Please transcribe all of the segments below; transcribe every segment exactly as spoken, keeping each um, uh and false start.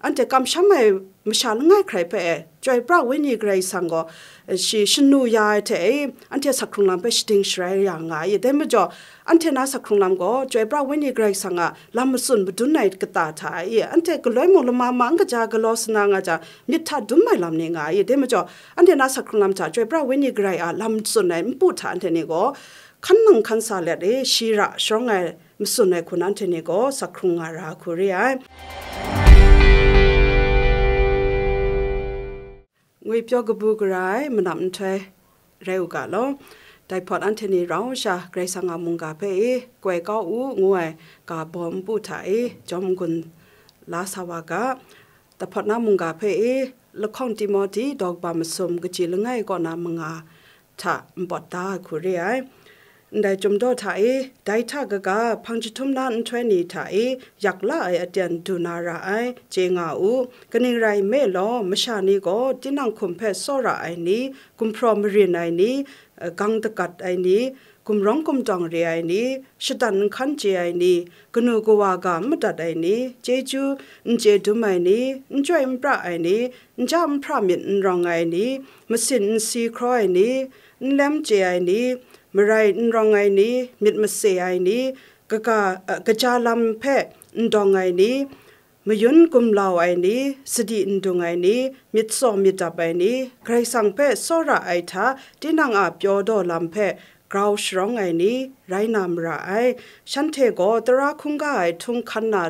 anhte kamsham ai masha langai hkrai hpe e, Chyoi pra Wenyi Karai Kasang gaw, eh, shi shanu ya ai hte e, anhte sak hkrung lam hpe shading sharai ya nga ai. Dai majaw, anhte na sak hkrung lam gaw, Chyoi pra Wenyi Karai Kasang a lam matsun madun ai kata hta e, anhte galoi mung lama ma n kaja galaw sana nga jang, myit hta dum ai lam ni nga ai. Dai majaw, anhte na sak hkrung lam hta Chyoi pra Wenyi Karai a lam tsun ai npu hta anhte ni gaw, hkan nang hkan sa let e, shi ra sharawng ai matsun ai hku na anhte ni gaw sak hkrung nga ra hku re ai. Ngwipyaw kabu gara ai manam nhtoi rai u ga law. Dai hpawt anhte ni rau sha Karai Kasang a mungga hpe e, koi kau u ngu ai ga baw npu hta e, jawm n-gun la sa wa ga. Dai hpawt na mungga hpe e, lahkawng Timote daw kaba masum kaji langai kaw na manga hta npawt da ai hku re ai. Ndai Chyum Daw hta e, dai hta kaga hpang jahtum na nhtoi ni hta e, yak la ai aten du na ra ai, chye nga u. Kaning rai nme law, masha ni gaw tinang hkum hpe tsawra ai ni, gumhpraw marin ai ni, gang dagat ai ni, gumrawng gumtawng re ai ni, shatan nhkan chye ai ni, kanu kawa ga n madat ai ni, chyeju n chye dum ai ni, n chyoi n pra ai ni, n ja n hpra myit n rawng ai ni, masin n si hkraw ai ni, n lem chye ai ni, marai n rawng ai ni, myit mase ai ni, kaga, eh, kaja lam hpe n dawng ai ni, mayun gumlau ai ni, sadi n dung ai ni, myit tsaw myit dap ai ni, Karai Kasang hpe tsawra ai hta, tinang a pyaw daw lam hpe grau sharawng ai ni, rai na mara ai. Shanhte gaw tara hkungga ai htung hkan na,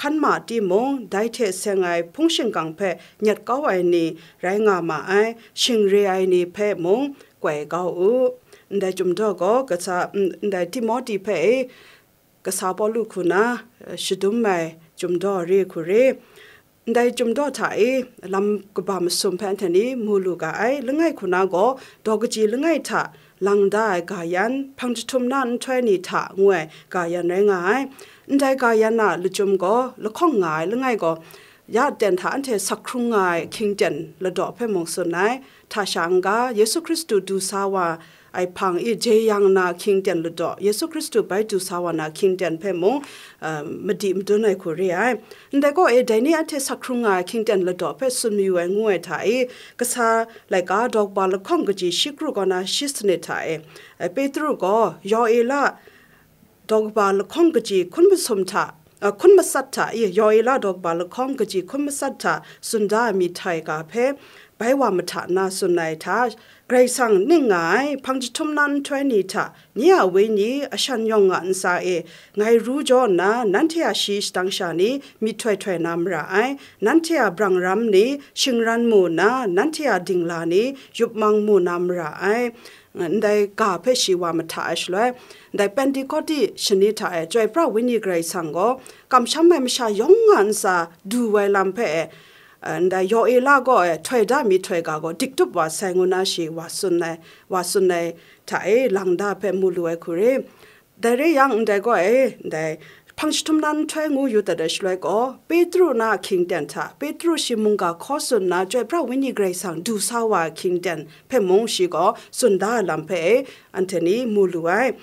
hkan ma timung, dai hte seng ai hpung shingkang hpe nyet kau ai ni rai nga ma ai, shing re ai ni hpe mung koi kau u. Ndai Chyum Daw gaw kasa, n-, ndai Timote hpe e, kasa Pawlu hku na, eh, shadum ai Chyum Daw re hku re. Ndai Chyum Daw hta e, lam kaba masum hpe anhte ni mu lu ga ai. Langai hku na gaw, daw kaji langai hta lang da ai ga yan, hpang jahtum na nhtoi ni hta ngu ai ga yan rai nga ai. Ndai ga yan a lachyum gaw, lahkawng nga ai langai gaw, ya aten hta anhte sak hkrung nga ai hkying ten ladaw hpe mung tsun ai. Hta sha n-ga, Yesu Hkristu du sa wa ai hpang e jeyang na hkying ten ladaw, Yesu Hkristu bai du sa wa na hkying ten hpe mung, uh, madi madun ai hku re ai. Ndai gaw e, dai ni anhte sak hkrung nga ai hkying ten ladaw hpe tsun mayu ai ngu ai hta e, kasa laika daw kaba lahkawng kaji shi kru kaw na shi sanit hta e, eh, Petru gaw yaw e la, daw kaba lahkawng kaji hkun masum hta, a, hkun matsat hta, i, yaw e la daw kaba lahkawng kaji hkun matsat hta tsun da ai myihtoi ga hpe, bai wa mahta nna tsun ai hta, Karai Kasang ning nga ai hpang jahtum na nhtoi ni hta, nye a wenyi a shan yawng a ntsa e, ngai ru jaw nna, nanhte a shi shadang sha ni myihtoi htoi na mara ai, nanhte a brang ram ni shingran mu nna, nanhte a dingla ni yup mang mu na mara ai. Ndai ga hpe shi wa mahta ai shaloi, ndai Pentekote shani hta e Chyoi pra Wenyi Karai Kasang gaw, kamsham ai masha yawng a ntsa du ai lam hpe e, ndai yaw e la gaw e, htoi da myihtoi ga gaw dik tup wa sai, ngu na shi wa tsun ai, wa tsun ai hta e, lang da hpe mu lu ai hku re. Dai re yang, ndai gaw e, ndai hpang jahtum na nhtoi ngu yu dat ai shaloi gaw, Petru na a hkying ten hta, Petru shi mungga hkaw tsun nna, Chyoi pra Wenyi Karai Kasang du sa wa ai hkying ten hpe mung shi gaw tsun da ai lam hpe e, anhte ni mu lu ai.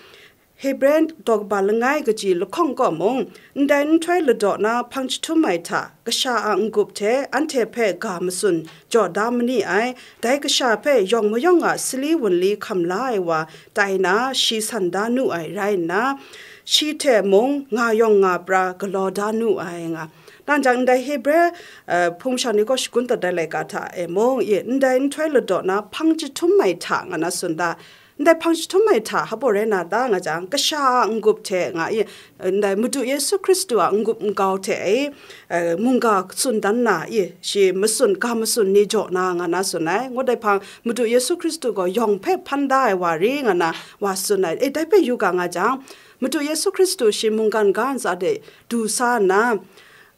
Hebre daw kaba langai kaji lahkawng kaw mung, ndai nhtoi ladaw na hpang jahtum ai hta, kasha a n-gup hte anhte hpe ga matsun jaw da ma ni ai, dai kasha hpe yawng mayawng a sali wunli hkam la ai wa tai na, shi san da nu ai rai nna, shi hte mung nga yawng nga pra galaw da nu ai nga. Nang jang ndai Hebre, eh, hpung sha ni gaw shagun dat ai laika hta e mung, i, ndai nhtoi ladaw na hpang jahtum ai hta nga na tsun da, ndai hpang jahtum ai hta hpa rai na ta nga jang, kasha a n-gup hte nga i, ndai Madu Yesu Hkristu a n-gup n-gau hte e, eh, mungga tsun dan na i, shi matsun, ga matsun ni jaw na nga na tsun ai. Ngut ai hpang, Madu Yesu Hkristu gaw yawng hpe hpan da ai wa ri nga na wa tsun ai. E, dai hpe yu ga nga jang, Madu Yesu Hkristu shi mungkan ga ntsa de du sa nna,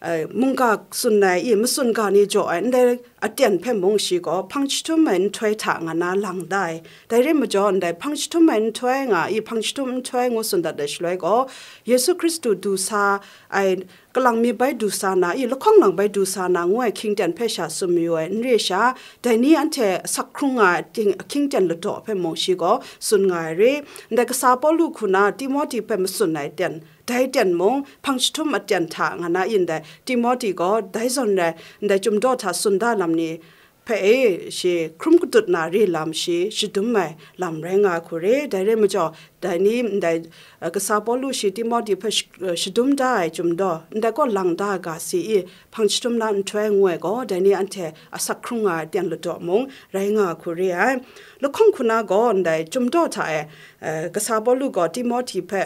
eh, mungga tsun ai i, matsun ga ni jaw ai, ndai aten hpe mung shi gaw hpang jahtum ai nhtoi hta nga na lang da ai. Dai rai majaw, ndai hpang jahtum ai nhtoi nga i, hpang jahtum nhtoi ngu tsun dat ai shaloi gaw, Yesu Hkristu du sa ai, kalang mi bai du sa na i, lahkawng lang bai du sa na ngu ai hkying ten hpe sha tsun mayu ai n re sha, dai ni anhte asak hkrung nga ai ting-, hkying ten ladaw hpe mung shi gaw tsun nga ai re. Ndai kasa Pawlu hku na Timohti hpe matsun ai ten, dai ten mung hpang jahtum aten hta nga na i, ndai Timohti gaw dai zawn rai, ndai chyum daw hta tsun da lam ni hpe e, shi hkrum katut na re lam shi shadum ai lam rai nga hku re. Dai rai majaw, dai ni ndai, uh, kasa Pawlu shi Timohti hpe sh-, uh, shadum da ai chyum daw, ndai gaw lang da ga si i, hpang jahtum na nhtoi ngu ai gaw, dai ni anhte asak hkrung nga ai ten ladaw mung rai nga hku re ai. Lahkawng hku na gaw, ndai chyum daw hta e, uh, kasa Pawlu gaw Timohti hpe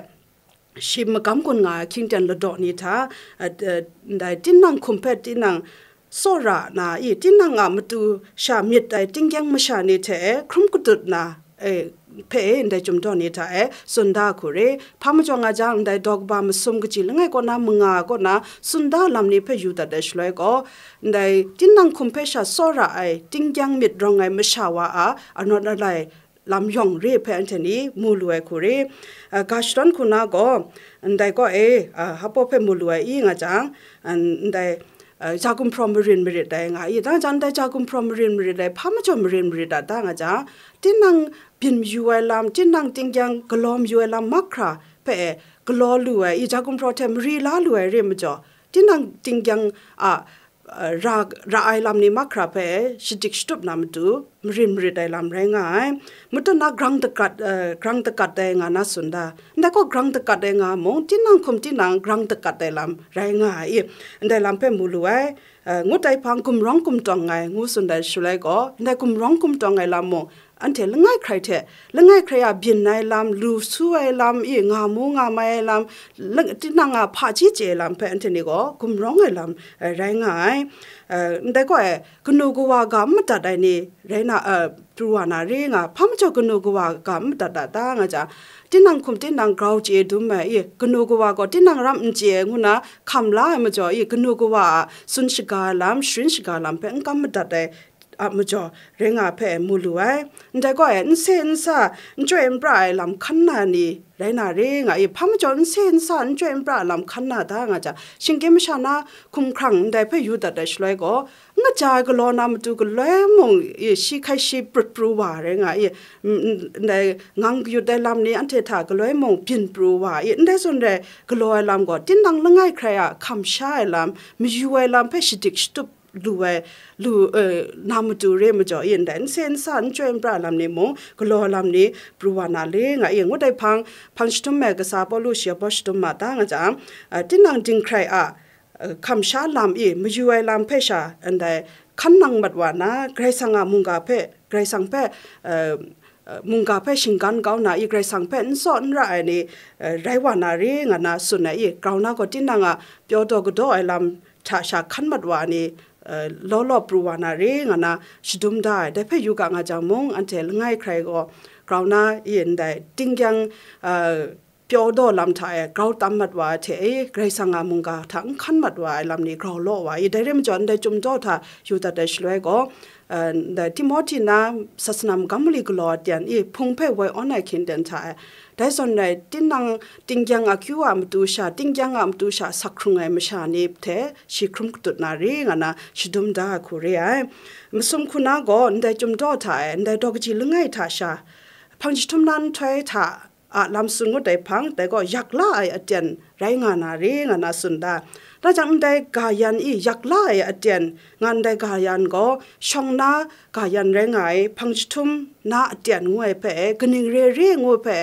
shi magam gun nga ai hkying ten ladaw ni hta, uh, uh, ndai tinang hkum hpe tinang tsawra na i, tinang a matu sha myit ai tinggyang masha ni hte e hkrum katut na, e, hpe e ndai chyum daw ni hta e tsun da hku re. Hpa majaw nga jang, ndai daw kaba masum kaji langai kaw na manga kaw na tsun da lam ni hpe yu dat ai shaloi gaw, ndai tinang hkum hpe sha tsawra ai tinggyang myit rawng ai masha wa a arawt alai lam yawng re hpe anhte ni mu lu ai hku re. A, ga shadawn hku na gaw, ndai kaw e, a, hpaw hpe mu lu ai i nga jang, an-, ndai, a, ja gumhpraw marin marit ai nga i, dang jang ndai ja gumhpraw marin marit ai, hpa majaw marin marit a ta nga jang, tinang byin mayu ai lam, tinang tinggyang galaw mayu ai lam mahkra hpe e galaw lu ai i, ja gumhpraw hte mari la lu ai re majaw, tinang tinggyang a, a, ra, ra ai lam ni mahkra hpe shadik shatup na matu, marin marit ai lam rai nga ai. Matut na grang dakat, a, grang dakat ai nga na tsun da. Ndai gaw grang dakat ai nga mung, tinang hkum tinang grang dakat ai lam rai nga ai i, ndai lam hpe mu lu ai. A, ngut ai hpang gumrawng gumtawng ai ngu tsun ai shaloi gaw, ndai gumrawng gumtawng ai lam mung, anhte langai hkrai hte, langai hkrai a byin ai lam, lu su ai lam, i nga mu nga mai ai lam, lang-, tinang a hpaji chye ai lam hpe anhte ni gaw gumrawng ai lam, eh, rai nga ai. Eh, ndai gaw e, kanu kawa ga n madat ai ni rai na, eh, pru wa na re nga, hpa majaw kanu kawa ga n madat a ta nga jang, tinang hkum tinang grau chye dum ai, i, kanu kawa gaw tinang ram n chye ai ngu na hkam la ai majaw, i, kanu kawa a tsun shaga ai lam, sharin shaga ai lam hpe n kam madat ai, a majaw rai nga hpe mu lu ai. Ndai gaw e, n se n sa, n chyoi n pra ai lam hkan na ni rai na re nga i, hpa majaw n se n sa, n chyoi n pra ai lam hkan na ta nga jang, shinggyim masha na hkumhkrang ndai hpe yu dat ai shaloi gaw, n kaja ai galaw na matu galoi mung i, shi hkai shi prut pru wa rai nga i, n-, n-, ndai ngang kayut ai lam ni anhte hta galoi mung byin pru wa i, ndai zawn rai galaw ai lam gaw, tinang langai hkrai a hkam sha ai lam, mayu ai lam hpe shadik shatup lu ai, lu, eh, na matu re majaw, i ndai n se n sa, n chyoi n pra lam ni mung, galaw lam ni pru wa na le nga i, ngut ai hpang, hpang jahtum ai kasa Pawlu shi a baw shadum ma ta nga jang, eh, tinang dinghkrai a, eh, hkam sha lam i, mayu ai lam hpe sha, ndai hkan nang mat wa na, Karai Kasang a mungga hpe, Karai Kasang hpe, eh, eh, mungga hpe shinggan kau na i, Karai Kasang hpe n tsaw n ra ai ni, eh, rai wa na re nga na tsun ai i, grau na gaw tinang a pyaw daw kadaw ai lam hta sha hkan mat wa ai ni, eh, law law pru wa na re nga na shadum da ai. Dai hpe yu ga nga jang mung, anhte langai hkrai gaw grau na i ndai tinggyang, eh, pyaw daw lam hta e grau tam mat wa ai hte e, Karai Kasang a mungga hta n hkan mat wa ai lam ni grau law wa i, dai rai majaw, ndai chyum daw hta yu dat ai shaloi gaw, eh, ndai Timohti na sasana magam mali galaw aten i, hpung hpe woi awn ai hkying ten hta e, dai zawn rai, tinang tinggyang akyu a matu sha, tinggyang a matu sha sak hkrung ai masha ni hte shi hkrum katut na re nga na shadum da ai hku re ai. Masum hku na gaw, ndai chyum daw hta e, ndai daw kaji langai hta sha, hpang jahtum na nhtoi hta, a lam tsun ngut ai hpang, dai gaw yak la ai aten rai nga na re nga na tsun da. Dai jang ndai ga yan i yak la ai aten nga ndai ga yan gaw, shawng na ga yan rai nga ai, hpang jahtum na aten ngu ai hpe, kaning re re ngu ai hpe,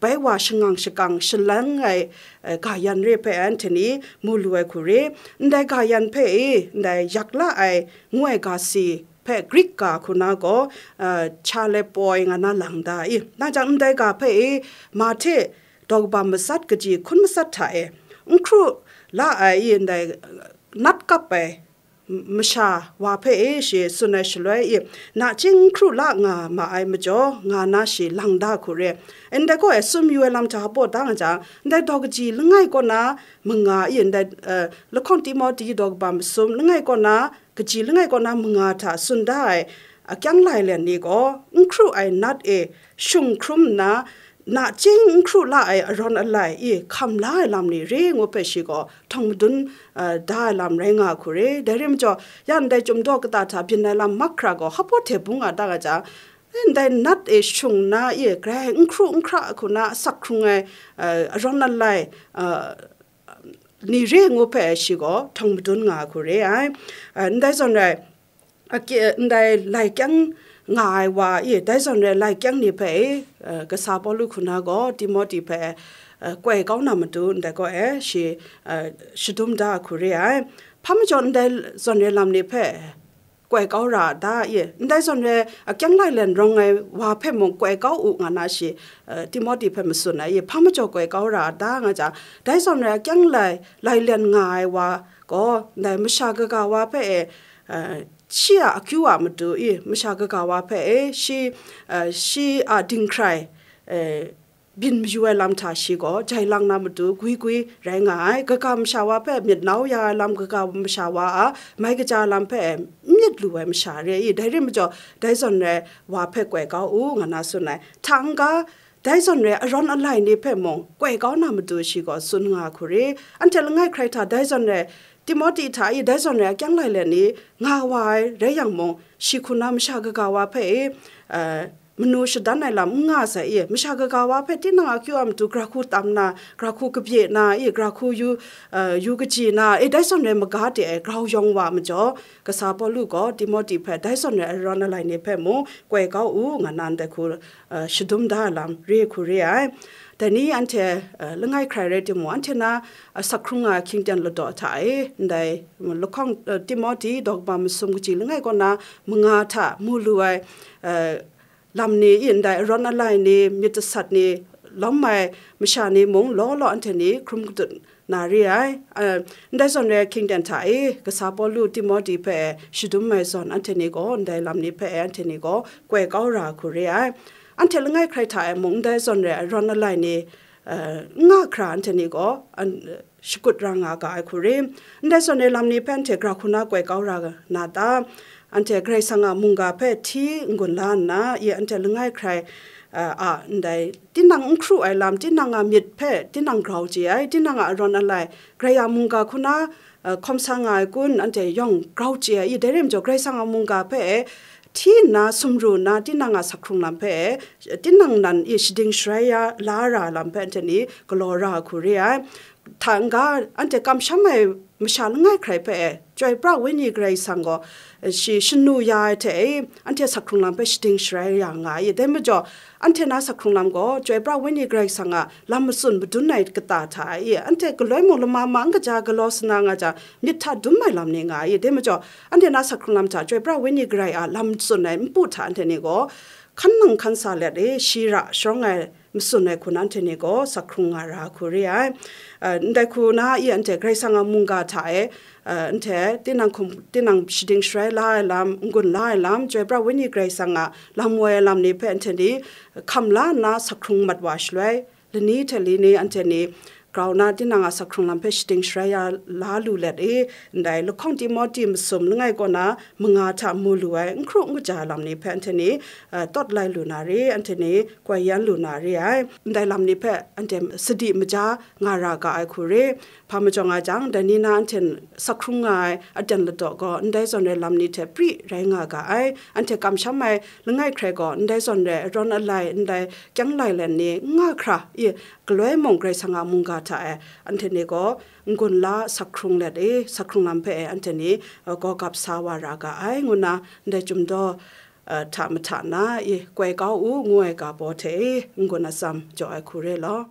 bai wa shangang shakang shalang ai, eh, ga yan re hpe anhte ni mu lu ai hku re. Ndai ga yan hpe i, ndai yak la ai ngu ai ga si, hpe Grik ga hku na gaw, uh, chale poi nga na lang da i. Nang jang ndai ga hpe e, Mahte daw kaba matsat kaji hkun matsat hta e, n hkru la ai i ndai, uh, nat kap ai, m-, masha wa hpe e shi tsun ai shaloi i, nachying n hkru la nga ma ai majaw, nga na shi lang da hku re. Ndai gaw e, sum yu ai lam hta hpaw da nga jang, ndai daw kaji langai kaw na manga i, ndai, uh, lahkawng Timohti daw kaba masum langai kaw na, kaji langai kaw na manga hta tsun da ai akyang lailen ni gaw, n hkru ai nat e shung hkrum nna, nachying n hkru la ai arawn alai i hkam la ai lam ni re ngu hpe shi gaw htawng madun, uh, da ai lam rai nga hku re. Dai rai majaw, ya ndai Chyum daw kata hta byin ai lam mahkra gaw hpaw hte bung nga ta ga jang, ndai nat e shung na i grai n hkru n hkra hku na asak hkrung ai, uh, arawn alai, uh, ni re ngu hpe shi gaw htawng madun nga hku re ai. Uh, ndai zawn rai, Ake, ndai lai kyang nga ai wa i, dai zawn rai lai kyang ni hpe i, uh, kasa Pawlu hku na gaw Timote hpe, uh, koi kau na matu ndai gaw e shi, uh, shadum da hku re ai. Hpa majaw ndai zawn rai lam ni hpe koi kau ra a ta i, ndai zawn rai akyang lailen rawng ai wa hpe mung koi kau u nga na shi, uh, Timote hpe matsun ai i, hpa majaw koi kau ra a ta nga jang, dai zawn rai akyang lai, lailen nga ai wa gaw, ndai masha kaga wa hpe e, uh, shi a akyu a matu i, masha kaga wa hpe e, shi, uh, shi a dinghkrai, uh, byin mayu ai lam hta shi gaw jai lang na matu gwi gwi rai nga ai. Kaga masha wa hpe myit nau ya ai lam, kaga masha wa a mai kaja lam hpe myit lu ai masha re i, dai rai majaw, dai zawn rai wa hpe koi kau u, nga na tsun ai. Hta n-ga, dai zawn rai arawn alai ni hpe mung koi kau na matu shi gaw tsun nga hku re. Anhte langai hkrai hta dai zawn rai Timote hta i dai zawn rai akyang lailen ni nga wa ai rai yang mung, shi hku na masha kaga wa hpe i, uh, manu shadan ai lam n nga sai i, masha kaga wa hpe tinang akyu a matu gra hku tam na, gra hku kabye na i, gra hku yu, uh, yu kaji na i, dai zawn rai maga de ai grau yawng wa majaw, kasa Pawlu gaw Timote hpe dai zawn rai arawn alai ni hpe mung koi kau u, nga na ndai hku, uh, shadum da ai lam re hku re ai. Dai ni anhte, uh, langai hkrai rai timung, anhte na, uh, sak hkrung nga ai hkying ten ladaw hta e, ndai, um, lahkawng, uh, Timote daw kaba masum kaji langai kaw na manga hta mu lu ai, uh, lam ni i, ndai arawn alai ni, myit dasat ni, lawm ai masha ni mung law law anhte ni hkrum kadut na re ai. Uh, ndai zawn rai hkying ten hta e, kasa Pawlu Timote hpe shadum ai zawn anhte ni gaw, ndai lam ni hpe anhte ni gaw koi kau ra hku re ai. Anhte langai hkrai hta e mung ndai zawn rai arawn alai ni, uh, n nga hkra anhte ni gaw, an-, shakut ra nga ga ai hku re. Ndai zawn rai lam ni hpe anhte gra hku na koi kau ra na ta? Anhte Karai Kasang a mungga hpe hti n-gun la nna, i anhte langai hkrai, uh, a ndai tinang n hkru ai lam, tinang a myit hpe tinang grau chye ai, tinang a arawn alai, Karai a mungga hku na, uh, hkawm sa nga ai kun, anhte yawng grau chye ai i, dai rai majaw Karai Kasang a mungga hpe hti nna, sumru nna, tinang a sak hkrung lam hpe, tinang nan i shading sharai ya la ra lam hpe anhte ni galaw ra hku re ai. Hta n-ga, anhte kamsham ai masha langai hkrai hpe, Chyoi pra Wenyi Karai Kasang gaw, shi shanu ya ai hte e, anhte sak hkrung lam hpe shading sharai ya nga ai. Dai majaw, anhte na sak hkrung lam gaw, Chyoi pra Wenyi Karai Kasang a lam matsun madun ai kata hta e, anhte galoi mung lama ma n kaja galaw sana nga jang, myit hta dum ai lam ni nga ai. Dai majaw, anhte na sak hkrung lam hta Chyoi pra Wenyi Karai a lam tsun ai npu hta anhte ni gaw hkan nang hkan sa let e, shi ra sharawng ai matsun ai hku na anhte ni gaw sak hkrung nga ra hku re ai. Uh, ndai hku na i anhte Karai Kasang a mungga hta e, uh, anhte tinang hkum, tinang shading sharai la ai lam, n-gun la ai lam, Chyoi pra Wenyi Karai Kasang a lam woi ai lam ni hpe anhte ni hkam la nna sak hkrung mat wa shaloi, lani hte lani anhte ni grau na tinang a sak hkrung lam hpe shading sharai ya la lu let i, ndai lahkawng Timote masum langai kaw na manga hta mu lu ai n hkru n kaja lam ni hpe anhte ni, uh, tawt lai lu na re, anhte ni koi yan lu na re ai. Ndai lam ni hpe anhte sadi maja nga ra ga ai hku re. Hpa majaw nga jang, dai ni na anhte sak hkrung nga ai aten ladaw gaw, ndai zawn rai lam ni hte pri rai nga ga ai. Anhte kamsham ai langai hkrai gaw, ndai zawn rai arawn alai, ndai kyang lailen ni n nga hkra i, galoi mung Karai Kasang a mungga hta e, anhte ni gaw n-gun la sak hkrung let i, sak hkrung lam hpe e anhte ni, uh, gaw gap sa wa ra ga ai, ngu na ndai Chyum daw, uh, hta mahta na i, koi kau u, ngu ai ga baw hte i, n-gun atsam jaw ai hku re law.